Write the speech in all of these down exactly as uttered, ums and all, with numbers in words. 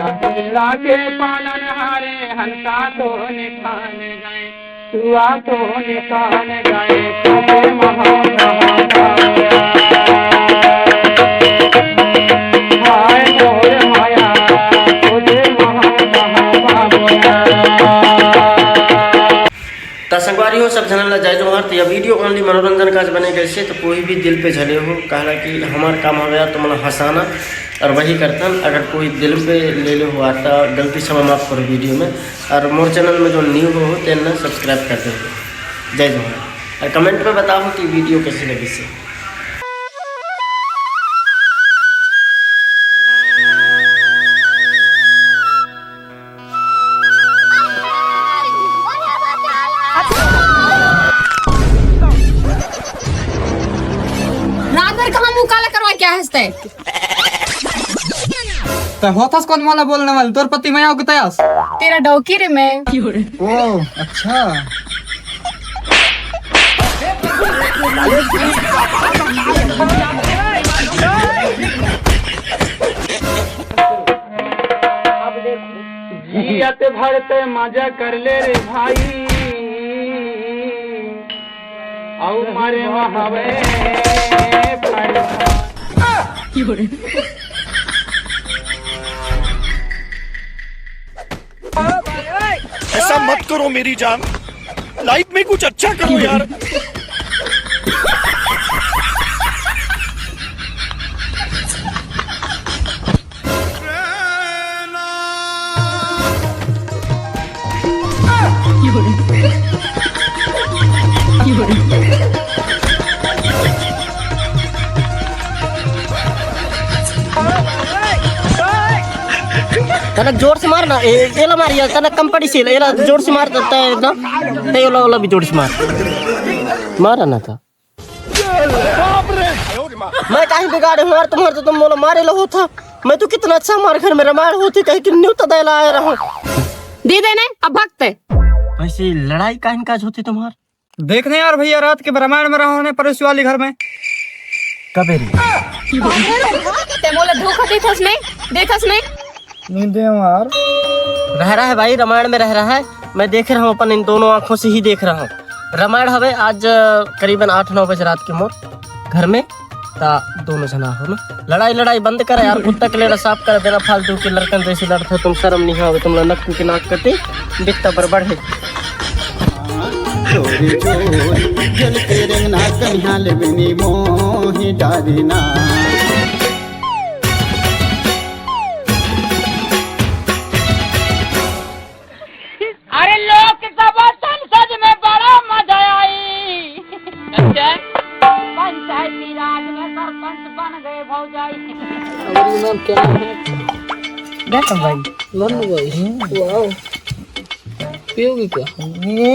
लागे पालन हारे हंसा तो निशान गए, सुआ तो निशान गए, छोटे महा महा बाबुया। हाय मोर माया, छोटे महा महा बाबुया। त संगवारी हो, सब झन ला जय जोहार। त यह video only मनोरंजन का बने, कैसे तो कोई भी दिल पे झले हो, कहला कि हमार काम हवे यार तुमन ला हंसाना, और वही करथन। अगर कोई दिल पे ले ले हो, त गलती क्षमा माफ करो video में, और मोर channel में जो new हो, हो तेन ला subscribe कर दे। जय जोहार, और comment में बताओ कि video कैसी लगी से। रात भर कहाँ मुंह काला करवा के हंसते? त होथस कौन वाला बोलने वाला? तोर पति मैं आऊ के तयस? तेरा डौकी रे मैं। ओ, अच्छा। जियत भर ते मजा कर ले रे भाई, अउ मरे म हवे फायदा। ऐसा मत करो मेरी जान, लाइफ में कुछ अच्छा करो यार। तनक जोर से मार ना, ए, एला मार यार, तनक कम पड़ी से, एला जोर से मार, त, त, ना, त, एला, ओला भी जोर से मार। मारा ना था। मैं काहे बिगाड़े हूँ यार, तुम्हारे तो तुम मोला मारे ला होथा। मैं तो कितना अच्छा हमारे घर में रामायण होती, कहीं कि न्यू तो देला आए रहूं। दे देने, अब भगते। वैसे लड़ाई काहे काज होती तुम्हार? देखने यार भैया, रात के रामायण में रहा होने पड़ोसी वाली घर में। कबे रे? ते मोला धोखा देथस नहीं, देथस नहीं। नहीं दे यार। रह रहा है भाई, रामायण में रह रहा है। मैं देख रहा हूँ, अपन इन दोनों आंखों से ही देख रहा हूँ। रामायण हवे आज, अ, करीबन आठ नौ बजे रात के मोर घर में। ता दोनों झना हो ना, लड़ाई लड़ाई बंद कर यार, कुत्ता के लेड़ा साफ कर देना, फालतू के लड़कन जैसे लड़ते हो तुम, शर्म नहीं आवे तुम लोग, नक्कू के नाक कटे, बित्ता बरबड़ है। चोरी चोरी जल के रंगना कन्हा ले बिनी मोही डारी ना। अरे लोकसभा संसद में बड़ा मजा आई। अच्छा, पंचायती राज में सरपंच बन गए भौजाई। और ये नाम क्या है? गौतम भाई। मनु भाई। वाओ। पियोगी क्या? ये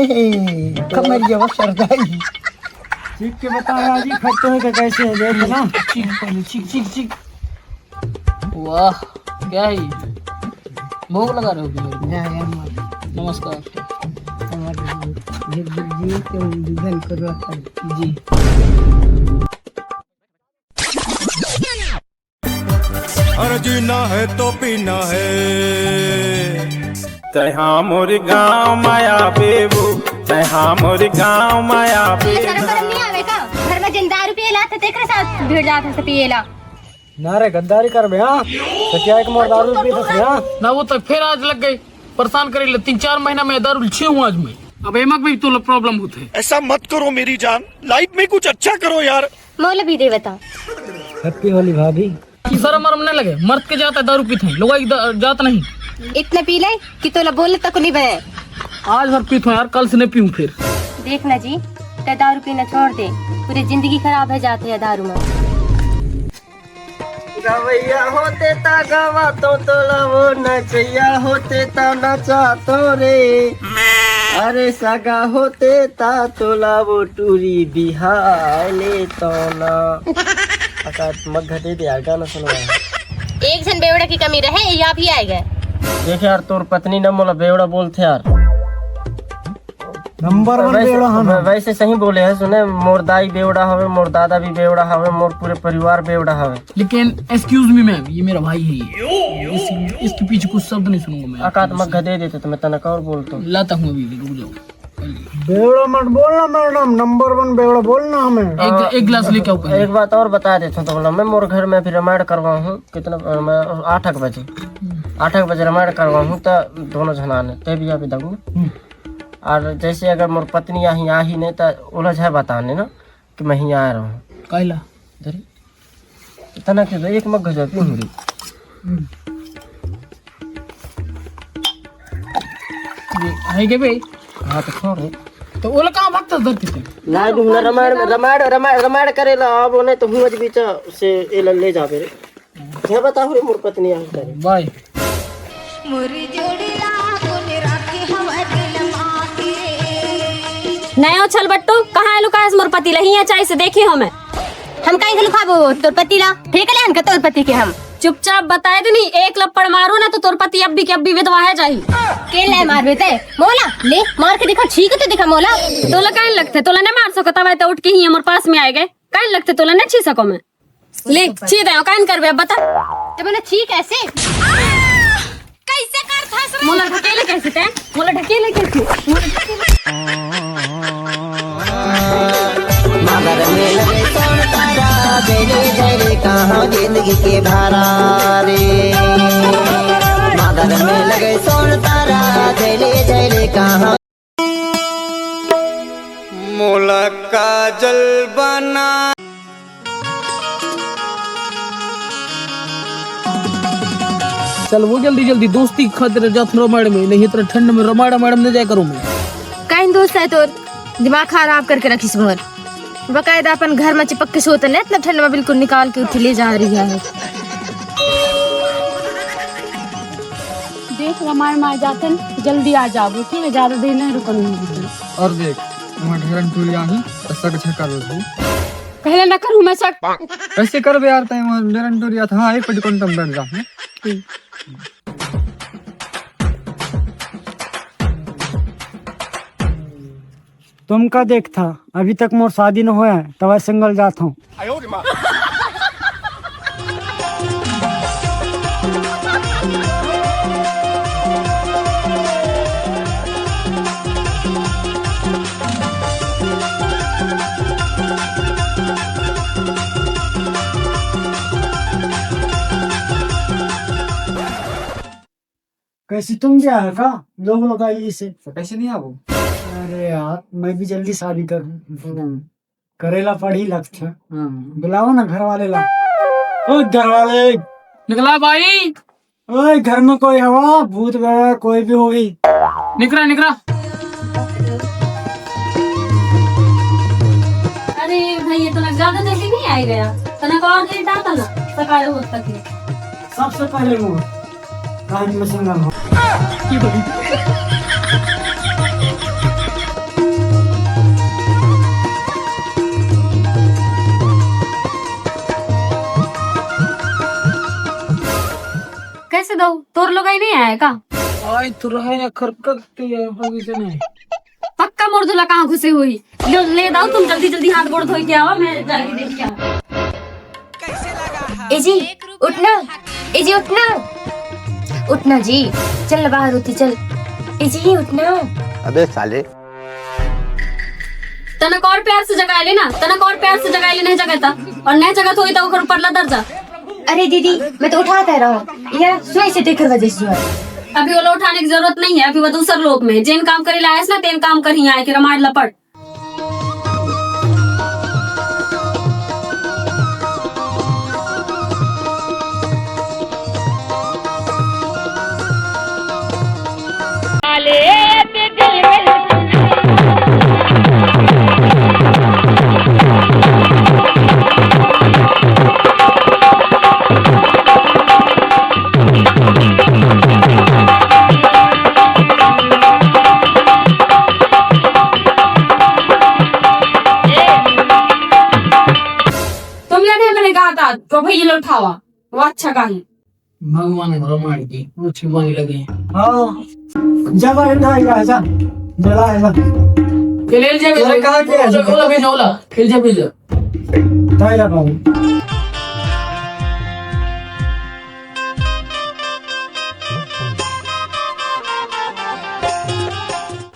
कमरिया वो सरदाई। चीख के बताओ आज ही खट्टे हैं कि कैसे है, देख ना। चीख पहले, चीख, चीख, चीख। वाह, क्या है ये? भोग लगा रहे हो क्या मेरे को? नमस्कार। जी। और जीना है तो पीना है। तैहा मोर गाँव माया बेबू, तैहा मोर गाँव माया बेबू। शर्म नहीं आवे का? घर में जिन दारू पिए ला, तो तेकरे साथ भिड़ जात है पिए ला। ना रे, गद्दारी करबे, हाँ? तो क्या एक मोर दारू पी सकते, हाँ? ना, वो तो फिर आज लग गई, परेशान करे ले। तीन चार महीना में दारू छे हूँ आज मैं। अब एमक में भी तो प्रॉब्लम होते है। ऐसा मत करो मेरी जान, लाइफ में कुछ अच्छा करो यार। मौलवी देवता। हैप्पी होली भाभी। शर्म मरम नहीं लगे, मर्द के जात है दारू पीते हैं, लोग एक द-, जात नहीं। इतने पी ले कि तोला बोले तक नहीं बने। आज भर पीत हूँ यार, कल से नहीं पीऊँ फिर। देख ना जी, ते दारू पीना छोड़ दे, पूरी जिंदगी खराब है जाते है दारू में। गवैया होते ता गवा तो तोला वो नचैया होते ता नचा तो रे। अरे सगा होते ता तोला वो टूरी बिहाय ले तो ना। अका मग घटे दे यार, गाना सुनवा। एक झन बेवड़ा की कमी रहे, या भी आए गए। देख यार, तोर पत्नी न मोला बेवड़ा बोलथे यार। नंबर वन वैसे, बेवड़ा हन। वैसे सही बोले हे, सुने, मोर दाई बेवड़ा हवे, मोर दादा भी बेवड़ा हवे, मोर पूरे परिवार बेवड़ा हवे। लेकिन excuse me ma'am, ये मेरा भाई है, ये। इस, इसके पीछे कुछ शब्द नहीं सुनूंगा मैं। अकात मग्घा दे देते तो मैं तनक और बोलता। लाता हूँ अभी, रुक जाओ। बेवड़ा मत बोलना मैडम, नंबर वन बेवड़ा बोलना हमें। एक, एक गिलास लेके आओ पहले। एक बात और बता देता हूँ तो बोला, मैं मोर घर में अभी रामायण करवा हूँ, कितना, अ, मैं आठ एक बजे, आठ एक बजे रामायण करवा हूँ तो दोनों जना ने ते भी अभी दगू। हम्म। और जैसे अगर मोर पत्नी आही, आही नहीं तो ओला झा बताने ना कि मैं ही आ रहा हूँ। काइला? धरी। इतना के तो एक मग गजब की हो रही। ये है के बे? हाँ तो छोड़। तो ओला कहाँ भागता धरती से? ना दूंगा रामायण, रामायण, रामायण, रामायण करेला, अब उन्हें तो हुआ बीच से एला ले जावे रे। क्या बताओ रे मोर पत्नी आ करे। बाय। मोर जोड़ी लागो ने राखे हवा दिल माके। नया उछल बट्टू, कहाँ है लुकायस मोर पति? लही है चाय से देखी हो मैं। हम काहे के लुकाबो तोर पति ला? फेंक ले हन का तोर पति के हम? चुपचाप बताए दे नहीं, एक लप्पड़ मारो ना तो तोर पति अब भी के अब भी विधवा है जाही। के ले मारबे ते? मोला ले मार के दिखा, छीक तो दिखा मोला। तोला काहे लगथे? तोला नहीं मार सकता, वह तो उठ के ही हमर पास में आए गए। काहे लगथे तोला नहीं छी सको मैं? ले, छी दे, काहे करबे अब बता। ते बोले छी कैसे? कैसे कर फंस रहे? मोला ढकेले कैसे ते? मोला ढकेले कैसे? मगर में लगे कौन तारा, जले जले कहाँ जिंदगी के भारा रे। मगर में लगे कौन तारा, जले जले कहाँ। मोला काजल बना। चल वो जल्दी जल्दी, दोस्ती खातिर जात रामायण में, नहीं इतना ठंड में रामायण, रामायण में जाए करूँ मैं। काइन दोस्त है तोर, दिमाग खराब करके रखिस मोर। बकायदा अपन घर में चिपक के सोत ने, इतना ठंड में बिल्कुल निकाल के उठी ले जा रही है। देख रामायण में आ जातन, जल्दी आ जाबो, ठीक है, ज्यादा देर नहीं रुकन। और देख, वहाँ ढेरन टूरी आही, तो सक झका रोबो। कहले न करूँ मैं सक। कैसे करबे यार, तय वहाँ ढेरन टूरी आत, हाँ, एक पटी कोन तम बैठ जा, हैं? तुम का देखथा, अभी तक मोर शादी न होया, तब सिंगल जात हूँ। कैसे तुम भी आया का? लोग लोग आई इसे। तो कैसे नहीं आबो? अरे यार, मैं भी जल्दी शादी कर लूं। हम्म। करेला पढ़ी लगथे। हम्म। बुलाओ ना घर वाले ला। ओ घर वाले। निकला भाई। ओए, घर में कोई हवा, भूत गया, कोई भी होगी। निकरा, निकरा। अरे भाई, ये तो ज्यादा जल्दी नहीं आए गया। तनक और लेट आता ना, सकाळ होत तक ही। सबसे पहले वो। कान में सिंगल हो। कैसे दो? तोर लोग ही नहीं आया का? आई तो रहे या खरकत तो ये होगी से नहीं। पक्का मोर दूल्हा कहाँ घुसे हुई? लो, ले दाओ तुम जल्दी जल्दी हाथ गोड़ धोई के आओ, मैं जाके देख के आऊँ। ए जी, उठना। ए जी, उठना। उठना जी, चल ना बाहर होती, चल। ए जी, उठना। अबे साले। तनक और प्यार से जगा लेना, तनक और प्यार से जगा लेना जगह था, और नहीं जगह तो होई तो ओकर ऊपर लदर जा। अरे दीदी, मैं तो उठाते रहो, ये सोई से देकर वजह से हुआ। अभी वो उठाने की जरूरत नहीं है, अभी वो दूसर लोक में जेन काम करे लायस ना, तेन काम कर ही आए कि रमाड़ लपट। तुम जाने मैंने कहा था तो भाई ये लो उठावा, वो अच्छा कहा है। भगवान भगवान की वो छिपाने लगे। हाँ, जब आएगा, आएगा, ऐसा जला, ऐसा। ले, ले जा, ले जा। कहाँ गया है? ओला, ओला भेज, ओला। ले जा, ले जा। ताई ला पाऊँ।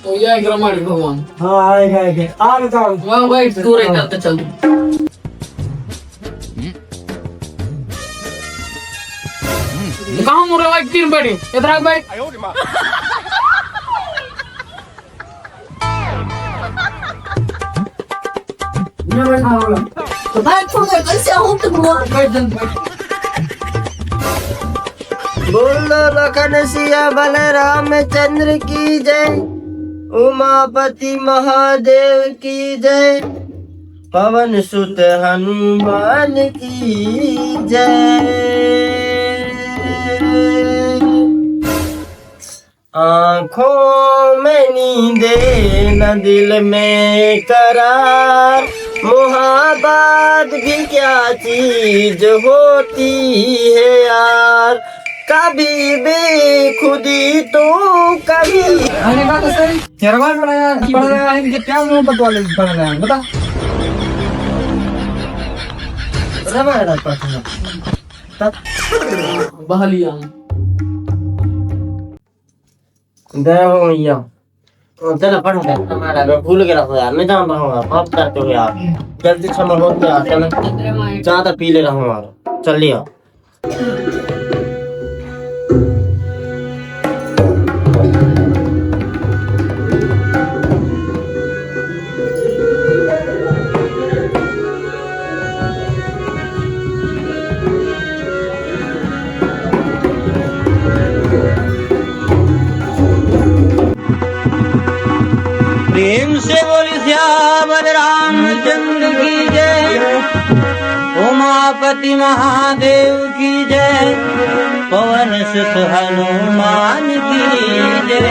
तो ये एक रमण भगवान। हाँ, आएगा, आएगा। आ, बताओ। वहाँ भाई, तू रह, करते चल। कहाँ मुरे भाई, तीन बैठी। इधर आ भाई। तो बैठ, छोड़ दे, कैसे हो तुम लोग? बैठ जा, बैठ। बोलो लखन सिया बलराम चंद्र की जय, उमापति महादेव की जय, पवन सुत हनुमान की जय। आँखों में नींदे न दिल में करार, मुहब्बत भी क्या चीज होती है यार, कभी बेखुदी तो कभी। अरे बात तो सही। तेरा बात बड़ा यार, बड़ा यार, इनके प्यार में बतवा ले, बड़ा यार, बता। रवा यार, पढ़। तब बहलिया। दया हो भैया। चलो, पढ़ो, पढ़ो, हमारा भूल के रखो यार, मैं जान रहा हूँ यार, माफ करते हो यार, गलती क्षमा हो गया, चलो, ज्यादा पी ले रहा हूँ यार, चल लिया। प्रेम से बोली सियावर रामचंद्र की जय, उमापति महादेव की जय, पवन सुत हनुमान की जय।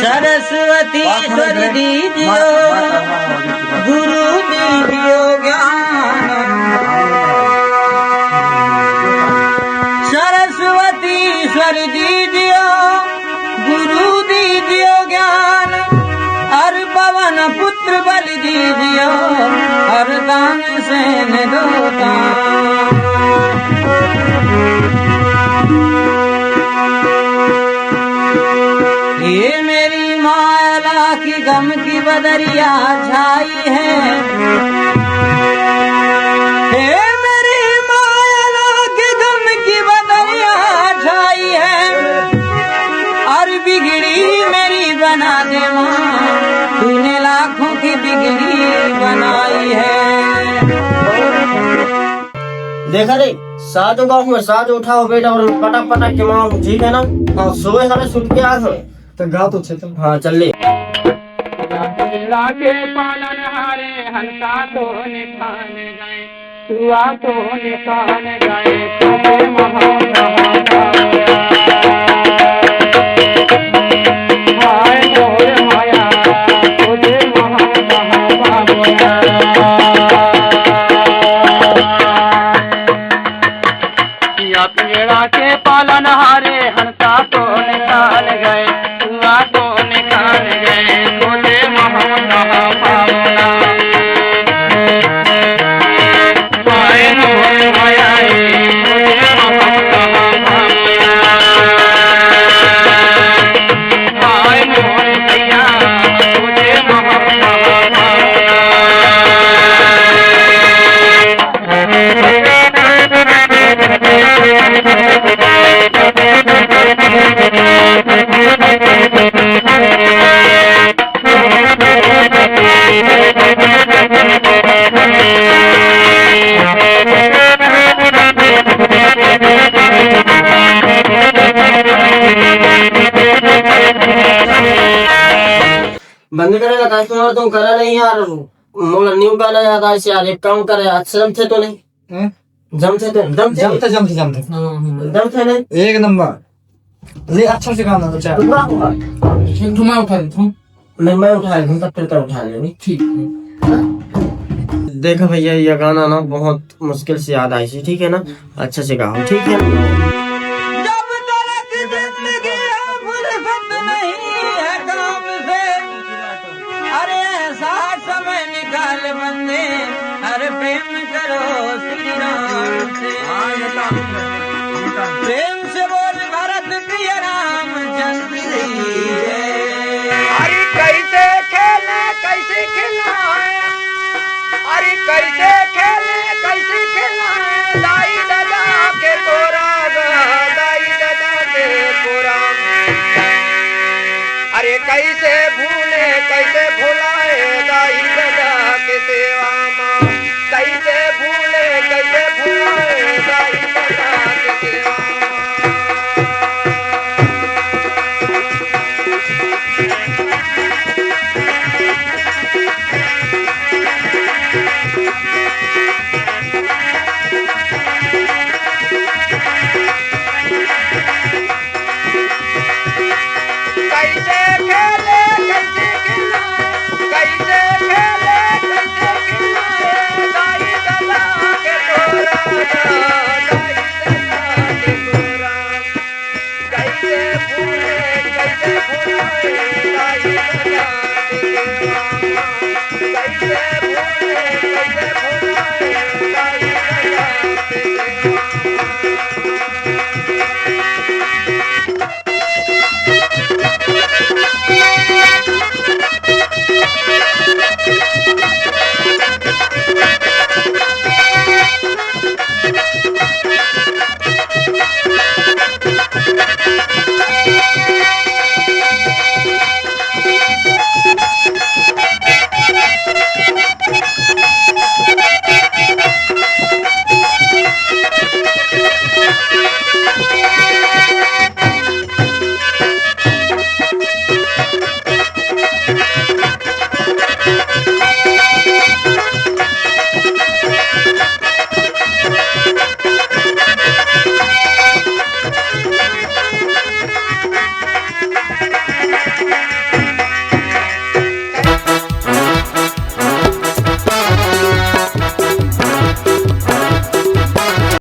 सरस्वती स्वर दीजियो, गुरु दीजियो ज्ञान। सरस्वती स्वर दीजियो, गुरु दीजियो ज्ञान। और पवन पुत्र बल दीजियो, और दान सेन दो दान। ये मेरी माया की गम की बदरिया छाई है। हे मेरी माया के गम की बदरिया छाई है, और बिगड़ी मेरी बना दे माँ, तूने लाखों की बिगड़ी बनाई है। देखा रे, साजो गाँव में साजो उठाओ बेटा, और पटक पटक के माँ, ठीक है ना? और सुबह हमें सुन के आ हमें। तो गा तो छे तो। हाँ, चल ले। लागे पालन हारे हंसा तो निशान गए, तुआ तो निशान गए, तुझे महा महा हाय मोर माया, तुझे महा महा बाबुया। या पिंजरा के पालन हारे हंसा तो निकाल गए, हुआ तो निकाल गए, बोले मोहन पावना। हाय मोहन भयाई, बोले मोहन पावना। हाय मोहन भैया, बोले मोहन पावना। बंद करे ला, customer तो करा नहीं यार। मोला न्यू गाना याद आइस यार, एक काम करे, अच्छा जमथे तो नहीं? हैं? जमथे तो, जमथे? जमथे, जमथे, जमथे। हाँ, हाँ। जमथे नहीं? एक नंबर। ले, अच्छा से गाना, अच्छा। एक ठो मैं उठा लेता हूँ। नहीं, मैं उठा लेता हूँ, तब फिर तो उठा लेंगे। ठीक है। देखा भैया, ये गाना ना बहुत मुश्किल से याद आइस हे, ठीक है ना? अच्छा से गाओ, ठीक है? जब तलक जिंदगी है फुर्सत नहीं है काम से, अरे ऐसा समय निकाल बंदे, अरे प्रेम करो श्री राम से। प्रेम से बोल भरत प्रिय रामचंद्र जी है। अरे कैसे खेले, कैसे खेला है? अरे कैसे खेले, कैसे खेला है? दाई ददा के कोरा गा, दाई ददा के कोरा। अरे कैसे भूले, कैसे भुलाए दाई ददा के सेवा मा। कैसे भूले, कैसे भुलाए दाई ददा के सेवा मा। कैसे खेले, कैसे खेला, कैसे खेले, कैसे खेला, दाई ददा के तोरा, दाई ददा के तोरा। कैसे भूले, कैसे भुलाए, दाई ददा के सेवा मा। कैसे भूले, कैसे भुलाए, दाई ददा के सेवा मा।